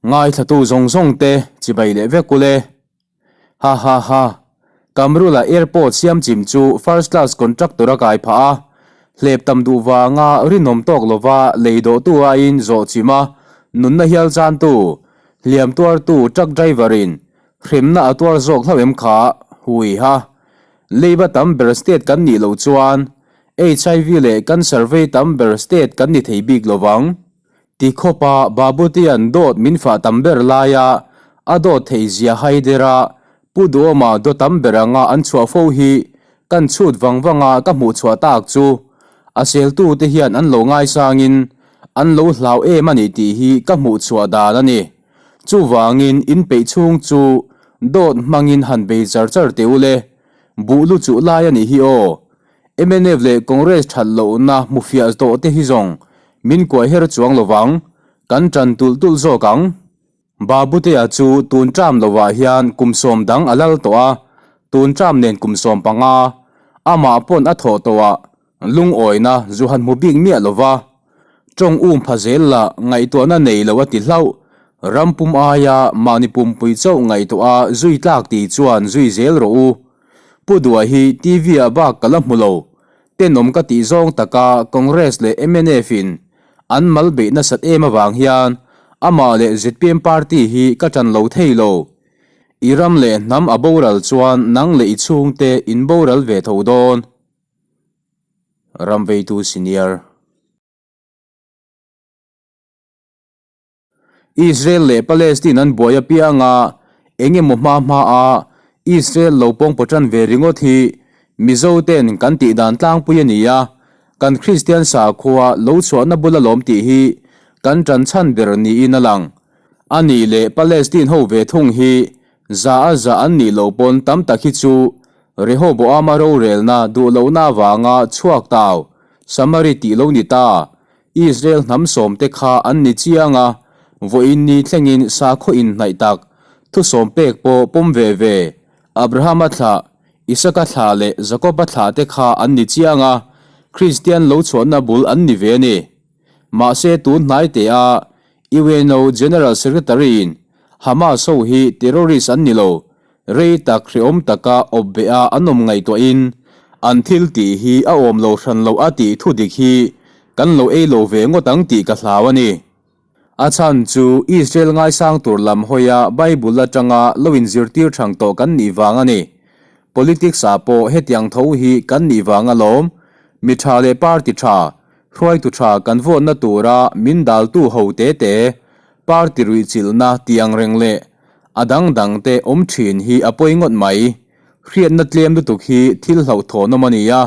Ngaithlatu zawng zawng te chibai leh vek ule. Ha ha ha. Kamrula airport siam chim chu first class contractor a kai phah a, hlep tam duh vanga rinawm tawk lova lei dawhtu aiin zawh chim a, nunna hial chantu, hliam tuartu truck driver in hremna a tuar zawk hlauh em kha? Hui ha. Leiba tam ber state kan nih loh chuan HIV leh cancer vei tam ber state kan ni thei bik lovang. Ti khawpa Babutian dawt min fah tam ber laia a dawt theih zia hai dera Pu Duhawma daw tam ber anga an chhuah fo hi kan chhut vang vanga ka hmuh chhuah tak chu a seltute hian an lo ngaisangin an lo hlau em a ni tih hi ka hmuh chhuah dan a ni. Chuvangin in peih chhung chu dawt hmangin han bei char char teh u le, buh lu chuh lai a nih hi aw. Mnf leh Congress that lohna hmu fiah tawh te hi zawng min kuai her chuang lovang, kan tan tulh tulh zawk ang. Babutea chu tun term lovah hian kum sawm dang a lal tawh a, tun term nen kum 15, amah pawn a thawh tawh a, lungawina zu han hmu bik miah lova. Tawng um pha zel la ngaihtuahna nei lo a ti hlauh, ram pum aia mahni pumpui chauh ngaihtuah a zui tlak ti chuan zui zel rawh u. Pu Dua hi TV ah bak ka la hmu lo. Tenawm ka tih zawng taka Congress leh mnf in an mal beih nasat em avang hian amah leh zpm party hi ka tan lo thei lo. I ram leh hnam a boral chuan nang leh i chhungte in boral ve tho dawn. Ramveitu Senior. Israel leh Palestine an buai apiang a, eng emaw hma hma a Israel lo pawng pawh tan ve ringawt hi Mizo ten kan tih dan tlangpui a ni a, kan Kristian sakhua lo chhuahna bula lawm tih hi kan tan chhan ber niin a lang. A nih leh Palestine ho ve thung hi za a za an nih loh pawn tam tak hi chu Rehoboama rorelna duh lohna avanga chhuak tau Samari tih lo ni ta. Israel hnam sawmte kha an ni chiang a, vawiin ni thlengin sakhaw inhnaih tak, thusawm pek pawh pawm ve ve, Abrahama thlah, Isaka thlah leh Jakoba thlah te kha an ni chiang a, Kristian lo chhuahna bul an ni ve a ni. Mahse tun hnai teh a UNO General Secretary-in Hamas ho hi terrorist an ni lo, Rei tak hrehawm taka awp beh a an awm ngaihtuahin an thil tih hi a awm lo hran lo a tih thu dik hi kan lo ei lo ve ngawt ang tih ka hlau a ni. A chhan chu Israel ngaisang tur lam hawia Bible atanga lo inzirtir thang tawh kan nih vang a ni. Politics ah pawh hetiang tho hi kan nih vang alawm. Mi tha leh party tha, hruaitu tha kan vote-na tura min daltu ho te te, party ruihchilhna tih ang reng leh A dang dang te awm thin hi a pawi ngawt mai. Hriatna tlem lutuk hi thil hlauhthawnawm a ni a,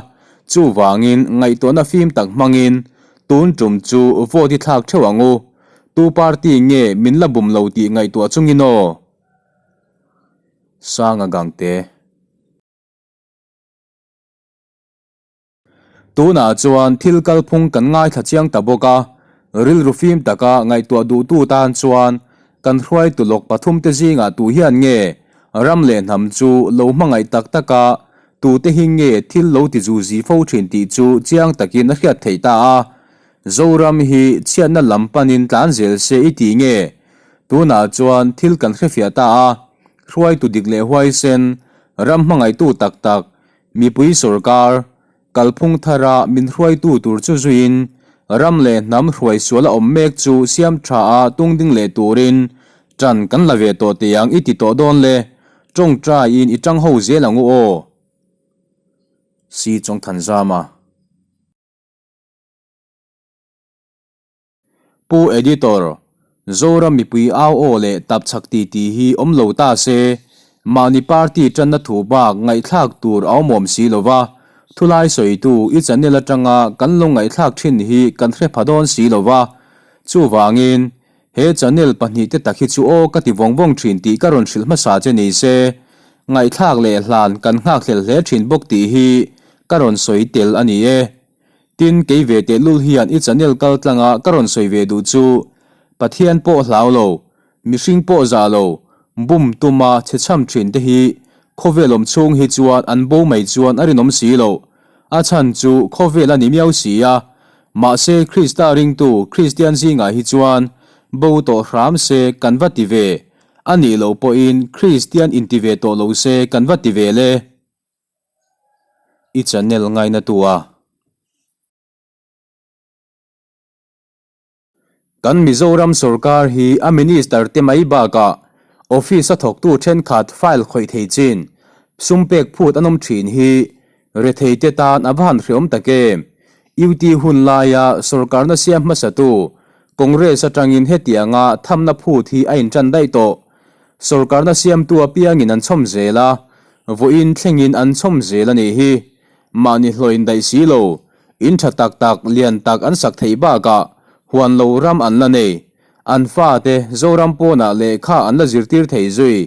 chuvangin ngaihtuahna fim tak hmangin tun tum chu vote i thlak theuh ang u. Tu party nge min la bum lo tih ngaihtuah chungin aw. Sanga Gangte. Tunah chuan thil kalphung kan ngaithla chiang ta bawk a, rilru fim taka ngaihtuah duhtu tan chuan kan hruaitu lawk pathumte zingah tu hian nge ram leh hnam chu lo hmangaih tak taka tute hi nge thil lo ti zuzi fo thin tih chu chiang takin a hriat theih ta a. Zoram hi chhiatna lam panin tlan zel se i ti nge? Tunah chuan thil kan hrefiah ta a, hruaitu dik leh huaisen, ram hmangaihtu tak tak, Mipui sorkar, kalphung thara min hruaitu tur chu zuiin ram leh hnam hruai sual a awm mek chu siam tha a tungding leh turin tan kan la ve tawh teh ang i ti tawh dawn le, tawngtaiin i tang ho zel ang u aw. Si Chawngthanzama. Pu Editor, Zoram mipui au aw leh tapchhak titi hi awm lo ta se, mahni party tanna thu bak ngaihthlak tur a awmawm si lo va, thulai sawitu i channel atanga kan lo ngaihthlak thin hi kan hre pha dawn si lo va, chuvangin he channel pahnihte tak hi chu aw ka ti vawng vawng thin tih ka rawn hrilh hmasa che ni se, ngaihthlak leh hlan kan nghakhlel hle thin bawk tih hi ka rawn sawi tel a ni e. Tin, kei ve tehlul hian i channel kal tlanga ka rawn sawi ve duh chu, Pathian pawh hlau lo, mihring pawh zah lo, bum tuma chhe chham thin te hi khawvel awm chhung hi chuan an bo mai chuan a rinawm si lo. A chhan chu khawvel a ni miau si a. Mahse, Krista ringtu Kristian zingah hi chuan bo tawh hram se kan va ti ve, a nih loh pawhin Kristian inti ve tawh lo se kan va ti ve le. I channel ngaina tu a. Kan Mizoram sorkar hi a minister te mai bakah office a thawktu thenkhat file khawih thei chin sum pek phut an awm thin hi rethei te tan a va han hreawm tak em? UT hun laia sorkarna siam hmasatu Congress atangin hetianga thamna phut hi a intan daih tawh. Sorkarna siamtu apiangin an chhawm zel a, vawiin thlengin an chhawm zel a nih hi. Mahni hlawh indaih si lo, in tha tak tak, lian tak an sak theih bakah huan lo ram an la nei. An fate Zoram pawnah lehkha an la zirtir thei zui.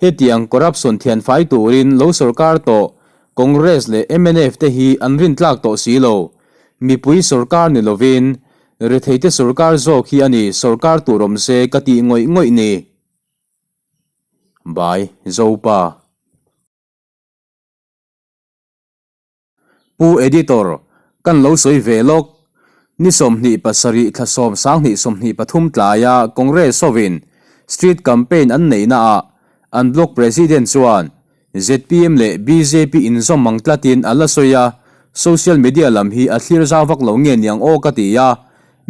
Hetiang corruption thianfai turin lo sorkar tawh Congress leh mnf te hi an rintlak tawh si lo. Mipui sorkar ni lovin retheite sorkar zawk hi a ni sorkar tur awm se ka tih ngawih ngawih ni. By Zopa. Pu Editor, kan lo sawi ve lawk. Ni 27 thla sawm sanghnih 23 tlaia Congress hovin Street Campaign an neihnaah an Block President chuan zpm leh bjp inzawm mang tlatin a la sawi a, social media lam hi a thlir zau vak lo nge niang aw ka ti a,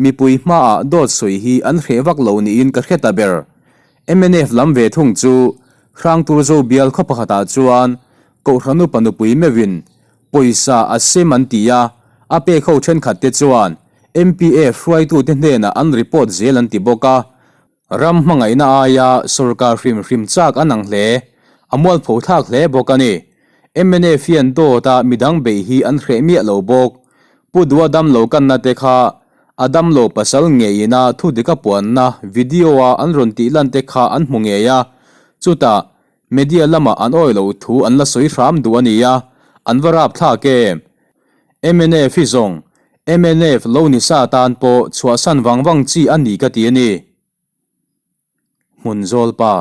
mipui hmaah dawt sawi hi an hreh vak lo niin ka hre ta ber. Mnf lam ve thung chu Hrangturzo bial khaw pakhatah chuan Kohhran upa nupui meuhin pawisa a sem an ti a, a pek ho thenkhat te chuan MPF hruaitute hnenah an report zel an ti bawk a. Ram hmangaihna aia sorkar hrim hrim chak an ang hle, a mualpho thlak hle bawk a ni. Mnf hian dawt a midang beih hi an hreh miah lo bawk. Pu Dua damlo kanna te kha a damlo pasal ngeiin a thudika puanna video a an rawn tih lan te kha an hmu ngei a, chutah Media lamah an awih loh thu an la sawi hram duh a nia, an va rap thlak em? Mnf hi zawng mnf lo ni sa tan pawh chhuahsan vang vang chi a ni ka ti a ni. Hmun zawl pa.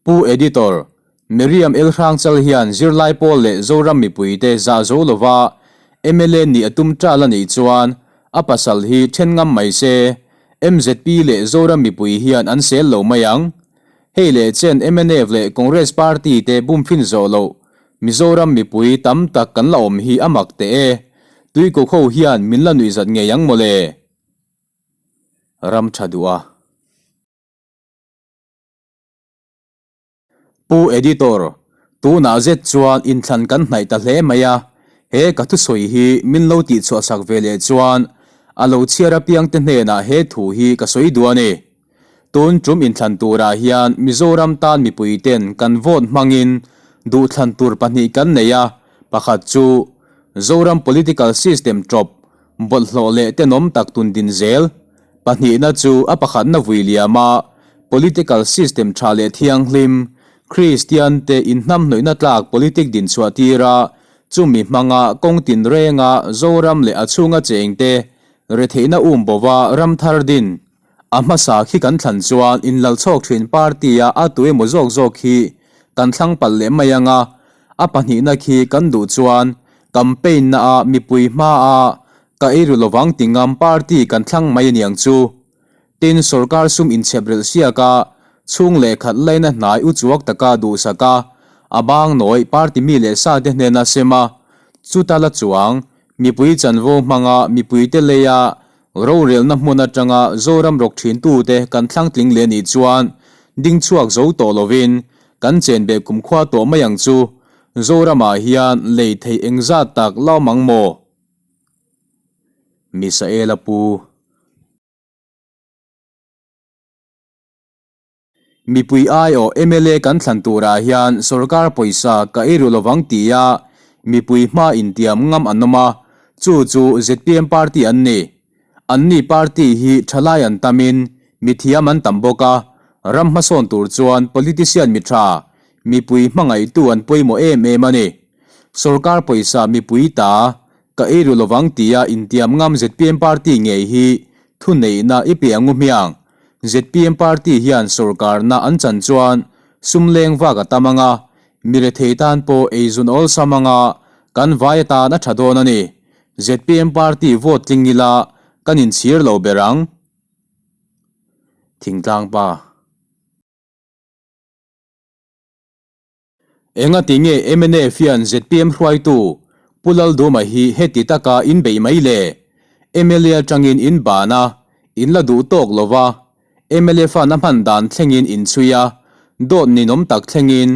Pu Editor, Miriam Elhrangchal hian zirlai pawl leh Zoram mipuite zah zo lova mla nih a tum ṭal a nih chuan a pasal hi ṭhen ngam mai se, mzp leh Zoram mipui hian an sel lo mai ang. Hei leh chen mnf leh Congress party te bumfin zawh loh Mizoram mipui tam tak kan la awm hi a mak teh e. Tuikuk ho hian min la nuihzat ngei ang mawle. Ram ṭha duh a. Pu Editor, tunah zet chuan inthlan kan hnaih ta hle mai a, he ka thusawi hi min lo tihchhuahsak ve leh chuan a lo chhiar apiangte hnenah he thu hi ka sawi duh a ni. Tun tum inthlan turah hian Mizoram tan mipuiten kan vote hmangin duhthlan tur pahnih kan nei a, pakhat chu Zoram political system tawp bawlhhlawh leh tenawm tak tun din zel. Pahnihna chu a pakhatna vui liama political system tha leh thianghlim, Kristian te inhnamhnawihna tlak politic din chhuah tira chumi hmanga kawng tinrenga Zoram leh a chhunga chengte retheihna um bova ram thar din A hmasa khi kan thlan chuan inlalchhawk thin party a a tu emaw zawk zawk khi kan thlang palh leh mai ang a, a pahnihna khi kan duh chuan campaign na ah mipui hma a ka ei ru lovang ti ngam party kan thlang mai aniang chu. Tin sorkar sum inchhep relh siak a, chhung leh khat laina hnai u chuak taka duhsak a, a bang nawi party mi leh sa te hnena sem a, chuta la chuang mipui chanvo hmanga mipuite leia Rorelna hmun atanga Zoram rawk thintute kan thlangtling leh nih chuan ding chhuak zo tawh lovin kan chenbeh kumkhua tawh mai ang chu. Zoramah hian lei theih engzat tak lau mang maw? Misaela pu. Mipui aiawh mla kan thlan turah hian sorkar pawisa ka ei ru lovang tia mipui hma intiam ngam an awm a, chu chu zpm party an ni. Anni party hi thalai an tamin mithiam an tam bawk a, ram hmasawn tur chuan politician mi tha, mipui hmangaihtu an pawimawh em em a ni. Sorkar pawisa mipui ta ka ei ru lovang tia intiam ngam zpm party ngei hi thuneihna i pe ang u hmiang. Zpm party hian sorkarna an chan chuan sum leng vak a tam ang a, mi rethei tan pawh eizun awlsam ang a, kan vai atan a tha dawn a ni. ZPM party vote tling ila kan inchhir lo ber ang. Thingtlang pa. Engati nge mnf hian zpm hruaitu Pu Lalduma hi heti taka in beih mai le? Mla atangin in ban a, in la duh tawk lo va, mla fan a hman dan thlengin in chhui a, dawt ninawm tak thlengin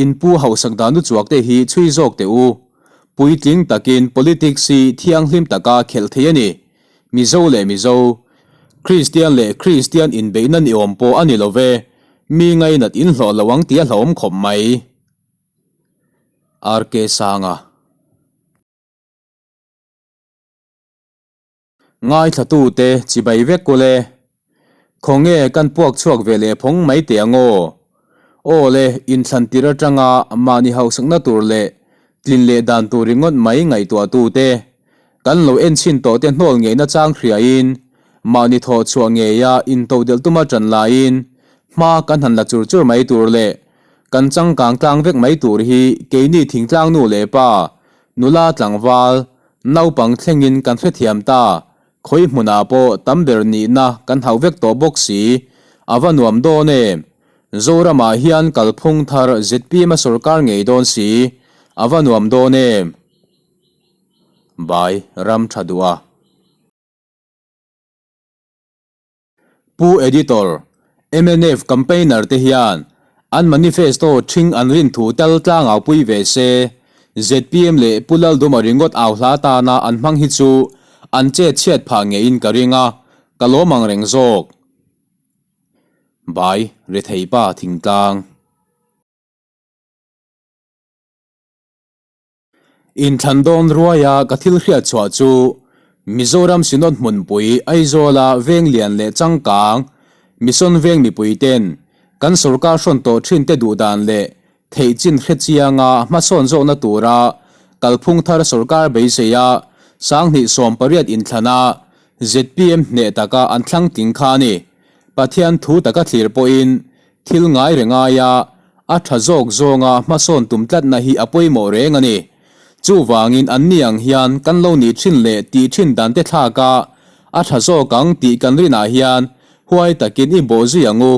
in pu hausak dan uchuak te hi chhui zawk teh u. Puitling takin politics hi thianghlim taka khelh thei a ni. Mizo leh Mizo, Kristian leh Kristian inbeihna ni awm pawh a ni lo ve, mi ngainat inhlawh lo ang tih a hlauhawm khawp mai. RK Sanga. Ngaithlatute chibai vek ule. Khawnge kan puak chhuak ve leh phawng mai teh ang aw. Aw le, inthlan tir atanga mahni hausakna tur leh tlin leh dan tur ringawt mai ngaihtuahtute, kan lo enchhin tawhte hnawl ngeihna chang hriain, mahni thawh chhuah ngeia intodelh tuma ṭan laiin hma kan han la chur chur mai tur leh kan changkang tlang vek mai tur hi keini thingtlang nu leh pa, nula tlangval, Naupang thlengin kan hrethiam ta, khawi hmunah pawh tam ber nihna kan hauh vek tawh bawk si, a va nuam dawn em? Zoramah hian kalphung thar zpm a sawrkar ngei dawn si, a va nuam dawn em? Bai ram tha duh a. Pu Editor, mnf campaigner te hian an manifesto ṭhing an rin thu tel tlangau pui ve se, zpm leh Pu Lalduma ringawt au hla tana an hmang hi chu an chet chhiat phah ngeiin ka ring a, ka lawm ang reng zawk. Bai, Rethei pa thingtlang. Inthlan dawn ruaia ka thil hriat chhuah chu Mizoram Synod hmunpui Aizawla veng lian leh changkang Mission veng mipui ten kan sorkar hrawn tawh thin te duh dan leh theih chin hre chianga hmasawn zawkna tura kalphung thar sorkar beiseia 2018 inthlana zpm hneh taka an thlang tling kha a ni. Pathian thu taka thlir pawhin Thil ngai reng aia a tha zawk zawnga hmasawn tum tlatna hi a pawimawh reng a ni. Chuvangin anni ang hian kan lo nih thin leh tih thin dan te thlak a, a tha zawk ang tih kan rinah hian huai takin i bawh zui ang u.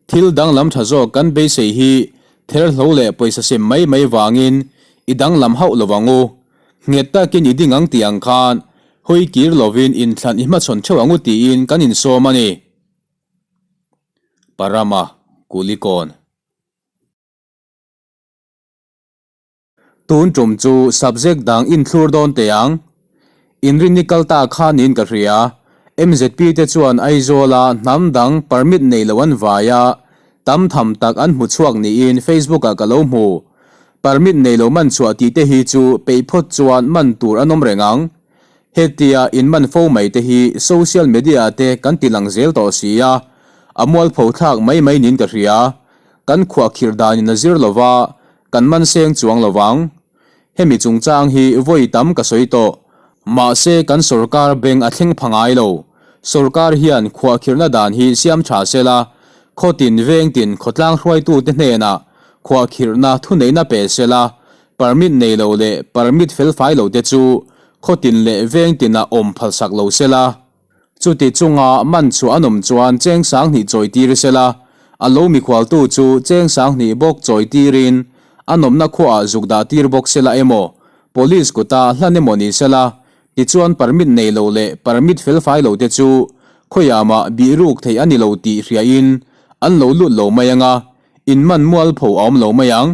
Thil danglam tha zawk kan beisei hi therhlo leh pawisa sem mai mai vangin i danglam hauh lo ang u. Nghet takin i ding ang tih ang khan hawi kir lovin inthlan i hmachhawn theuh ang u tiin kan insawm a ni. Parama Kulikawn. Tun tum chu subject dang inthlur dawn teh ang. Inrinni kal ta kha niin ka hria. MZP te chuan Aizawla hnam dang permit nei lo an vai a, tam tham tak an hmu chhuak niin Facebook ah ka lo hmu. Permit nei lo man chhuah tih te hi chu peih phawt chuan man tur an awm reng ang. Hetia in man fo mai te hi social media te kan ti lang zel tawh si a, a mualpho thlak mai mai niin ka hria. Kan khuahkhirh danin a zir lo va, kan man seng chuang lo vang. Hemi chungchang hi vawi tam ka sawi tawh. Mahse kan sorkar beng a thleng pha ngai lo. Sorkar hian khuahkhirhna dan hi siam tha sela, khawtin vengtin khawtlang hruaitute hnenah khuahkhirhna thuneihna pe sela, Permit nei lo leh permit felfai lo te chu khawtin leh veng tinah awm phalsak lo se la. Chuti chunga man chhuah an awm chuan cheng 2000 chawi tir se la, a lo mikhualtu chu cheng 2000 bawk chawi tirin a nawmna khuaah zuk dah tir bawk se la emaw, police kuta hlan emaw ni se la, tichuan permit nei lo leh permit felfai lo te chu khawiah mah bihruk theih a ni lo tih hriain an lo lut lo mai ang a, in man mualpho a awm lo mai ang.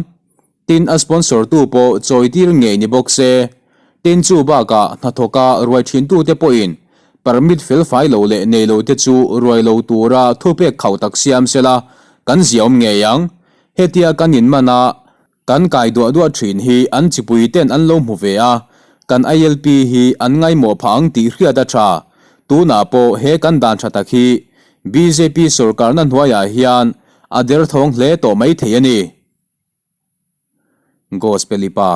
Tin a sponsor tu pawh chawi tir ngei ni bawk se. Tin chu bakah hnathawka ruai thin tu te pawhin permit felfai lo leh nei lo te chu ruai lo tura thupek khauh tak siam sela kan ziaawm ngei ang. Hetia kan in man a kan kai duah duah thin hi an chipui ten an lo hmu ve a, kan ILP hi an ngaimawh phah ang tih hriat a tha. Tunah pawh he kan dan tha tak hi bjp sawrkarna hnuaiah hian a derthawng hle tawh mai thei a ni. Gospel-i pa.